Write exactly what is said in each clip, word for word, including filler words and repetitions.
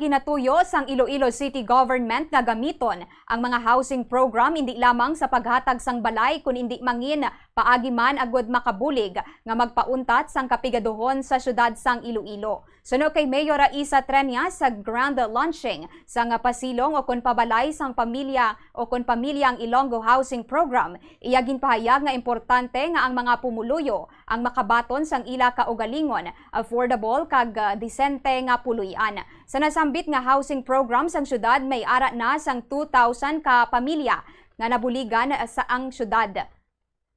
Ginatuyo sang Iloilo City Government nga gamiton ang mga housing program indi lamang sa paghatag sang balay, kun indi mangin paagi man agud makabulig nga magpauntat sang kapigaduhon sa siyudad sang Iloilo. Suno kay Mayor Raisa Treñas, sa grand launching sang pasilong o kon pabalay sang pamilya o kon pamilya ang Ilonggo Housing Program, iya ginpahayag nga importante nga ang mga pumuluyo ang makabaton sang ila kaugalingon, affordable kag, ah, disente nga puloy-an. Sa nasambit nga housing program sang syudad, may ara na sang two thousand ka pamilya nga nabuligan sa ang syudad.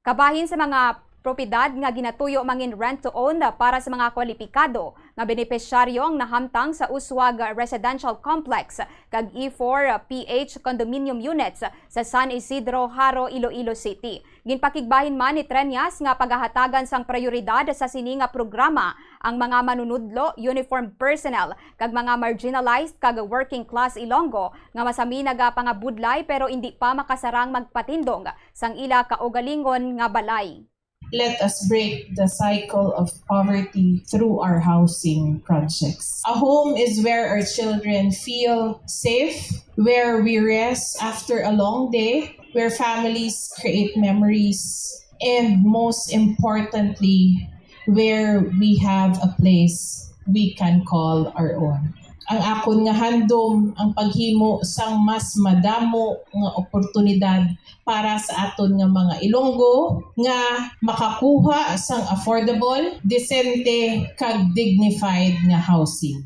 Kabahin sa mga propiedad nga ginatuyo mangin rent to own para sa mga kwalipikado nga benepisyaryo ang nahamtang sa Uswag Residential Complex kag E four P H condominium units sa San Isidro, Jaro, Iloilo City. Ginpakigbahin man ni Treñas nga pagahatagan sang prioridad sa sini nga programa ang mga manunudlo, uniformed personnel, kag mga marginalized kag working class Ilonggo nga masami nagapangabudlay pero indi pa makasarang magpatindog sang ila kaugalingon nga balay. Let us break the cycle of poverty through our housing projects. A home is where our children feel safe, where we rest after a long day, where families create memories, and most importantly, where we have a place we can call our own. Ang akon nga handom ang paghimo sang mas madamo nga oportunidad para sa aton nga mga Ilonggo nga makakuha sang affordable, disente, kag dignified nga housing.